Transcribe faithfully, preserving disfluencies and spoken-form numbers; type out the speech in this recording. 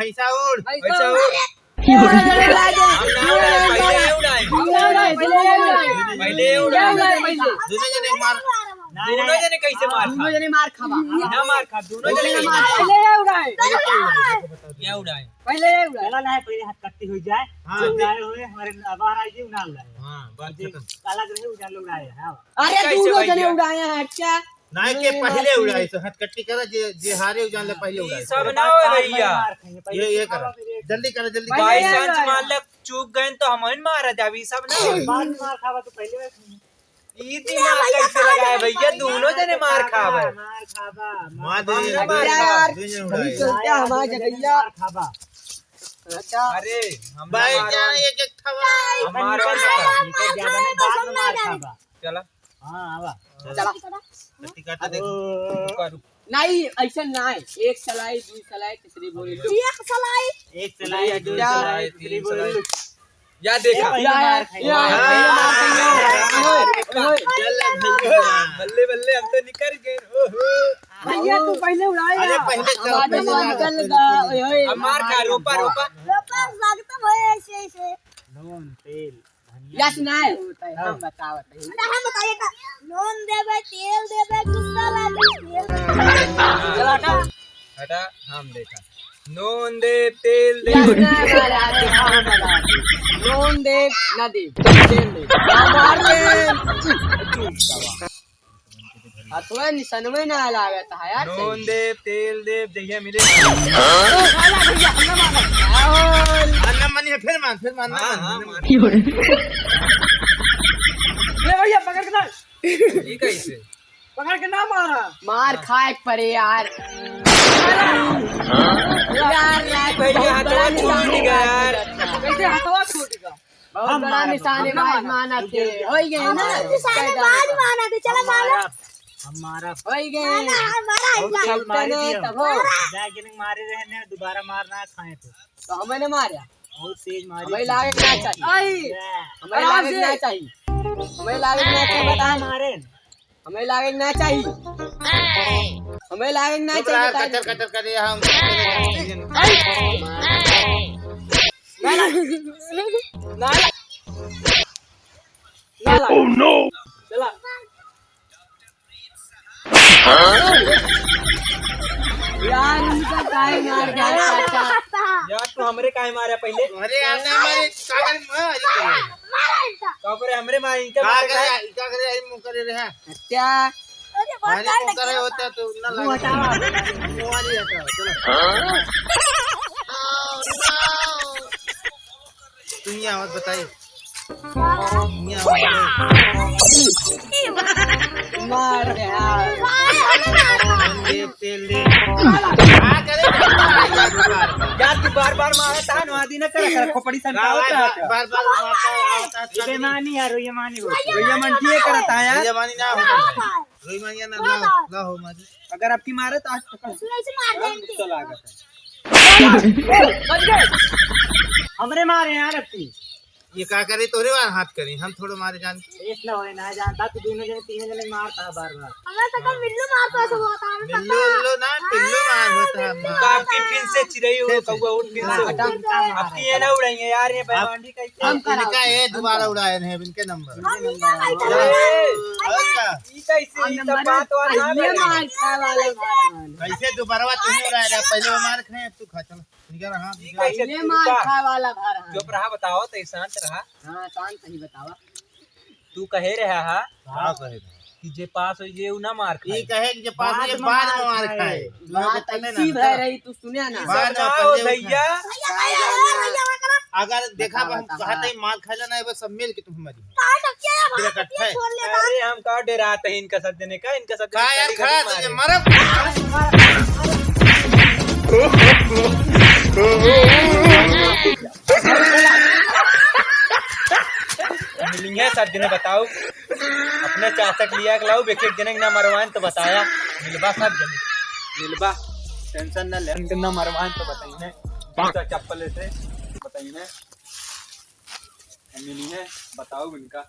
पैसा उड़। पैसा उड़। हम ना उड़ाए, पहिले उड़ाए। पहिले उड़ाए। पहिले उड़ाए। दोनों जने मार। दोनों जने कैसे मार खा? दोनों जने मार खाबा। ना मार खा, दोनों जने कैसे मार खा? पहिले उड़ाए। ये उड़ाए। पहिले उड़ाए। चला ना, पहिले हथकट्टी हो जाए। हाँ, जो उड़ाए हुए हमारे बाहर आई जी, ना उड़ाए। हाँ, बात खत्म। काला ग्रह उड़ाए, उड़ाए, हाँ। अरे, कैसे दोनों जने भैया? उड़ाए हैं, अच्छा। नाय के पहिले उड़ाए, तो हथकट्टी करा, जे, जे हारे उ जान ले पहिले उड़ाए। सब ना हो भैया। ये, ये करा। जल्दी करा, जल्दी करा। By chance मान ले चूक गए तो हम ही मारा जाबी, सब ना हो। बाद में मार खाबा तो पहिले। ई दिमाग कैसे लगाए भैया, दोनों जने मार खाबे। मार खाबा, मार मार दे, खाबा। मार दे, यार, दोनों जने उड़ाए। चलते हैं हमारे जगह। मार खाबा। अच्छा। अरे, हम भाई मारा। जान एक एक थवा। हम मारा। निकल जाबा ना, बाद में मार खाबा। चला। हाँ, आवा। चला। टिकट देखो। रुका, रुक। नहीं, ऐसा ना है। एक सलाई, दो सलाई, तीसरी बोली। एक सलाई। एक सलाई, दो सलाई, तीन सलाई। या देखा। या, या, या, हाँ। या, या, या, या, या। चल, भैया। बल्ले, बल्ले, हम तो निकल गए। ओहो। भैया, तू पहिले उड़ाए अरे, ना। पहिले चल, आवाज पहिले में लगा। निकल गा, ओए, ओए। अब मार खा, रोपा, रोपा। रोपा, स्वागतम है ऐसे, ऐसे। नून, तेल। या सुनाए। हाँ। हम बतावत हई। अच्छा, हम बताइए का? नून देबे, तेल देबे, गुस्सा लागे, तेल देबे। चला हटा। हटा, हम देखा। नून देब, तेल देब। या सुनाए वाला, आज हम बतावत हई। नून देब, ना देब, तेल देब। हमार देब। हथवा निसनवे ना लागत है यार, नून सही। देब, तेल देब, जहिया मिले। हाँ? साला भैया, हम ना मानब। हाँ, ना मानिए, फिर मान, फिर मान, ना हाँ, मान, हाँ, ना मान। मान। ले भैया, पकड़ के ना। ये कैसे? पकड़ के ना मारा। मार खाए के परे यार। यार, यार, भैया, बहुत बड़ा हथवा छूट निशान गया यार। कैसे हथवा छूट गया? बहुत हम बड़ा मारब, निशानेबाज हम मानत है। मारब। होई गए ना? हम मारब। निशानेबाज मानत है। चला हम मारो। मारब, हम मारब। होई गए। मारा, मारा, बहुत इतना। तेज मारी दिया। तब हो। मारा। जाए के नहीं मारे रहे ने, दोबारा मार ना खाए तो। तो हमें ना मारे। बहुत तेज मारी हमें थी। लागे ना चाहिए। आई। हमें आराम लागे से। ना चाहिए। हमें लागे ना चाहिए, बताएं। मारे। हमें लागे ना चाहिए। हमें लागे ना चुप चाहिए, रहा, बता कचर दे। कचर करे हम। ना, ना। ना, ना। ना, ना। Oh, no! चला। यार, उनका काहे मार गया चाचा? यार, तू हमरे काहे मारा पहिले? अरे यार, ना मारे, कागज मार, अरे तू। का करे हमरे मार, इनका का मार करे, का? का करे, आई मुंह करे रहे। अच्छा। अरे, बहुत मारे डर मुंह लग करे गया। होता तो ना मुंह लगा। हटाओ। मुंह वाली हटाओ, चलो। तू ही आवत बताई। मार दे यार। तेल दे। का करे? यार, तू बार बार मारत है, नवा दिन कर, कर, खोपड़ी सन का होता है? बार बार मारता है, आवता है। ये बेमानी यार, ये मानी हो। ये मन किए करता है यार। ये मानी ना हो। रोई मानिया ना, ना, ना हो मारी। अगर आपकी मारे तो आज पकड़। इसमें ऐसे मार देंगे। गुस्सा लागत है। बच गए। हमरे मारे यार आपकी। ये का करे तोरे वार हाथ करे, हम थोड़ो मारे जान के। इस ना होए ना जानता, तू दोनों जने, तीनों जने मारता है बार बार। हमें तो कल मिल्लू मारता है, सब होता है, हमें मिल्लू, पता है। मिल्लू ना, हाँ, पिल्लू मार होता है, मिल्लू मार। तो आपकी फिर से चिरई हो, फिर से। कौआ उठ फिर से। हाँ, फिर से। अब की ये ना उड़ाएंगे यार, ये आप बेईमानी कैसे? हम इनका ये दोबारा उड़ाए हैं, इनके नंबर। हम इनका भाई अरे, और का? ई कैसे? ई सब बात वात ना ये करे। मार खाए वाला मार। कैसे दोबारा तू ही उड़ाए रहा? पहले वो मार खाए, अब तू खा, चल। निकल रहा, ई निकल। कैसे ये तू मार रुका? खाए वाला भा रहा है। चुप रहा, बताओ, तो शांत रहा। हाँ, शांत ही बतावा। तू कहे रहा हा का कहे रहा? कि जे पास होई, जे उ ना मार खाए। ई कहे कि जे पास होई, बाद में मार खाए। बात ऐसी भय रही, तू सुने ना। बाद में ना हो पहले भैया। भैया, भैया, भैया, भैया, भैया। अगर देखा, बतावा, हम बतावा। कहत हई मार खाइला ना, बस सब मिल के तुम हमारी। का सब किया है? पूरा इकट्ठा है। छोड़ ले, अरे, हम का डेरात है इनका सब जने का, इनका सब जने का यार, खड़ा है, मारे। तुझे मारो। मिलिंगे सब जने, बताओ। अपने चाचक लिया के लाओ, एक एक जने के ना मरवाएं तो बताया। मिलबा सब जने। मिलबा। Tension ना ले। ना मरवाएं तो बताइए। जूता चप्पल से बताइए। मिली है, बताओ इनका।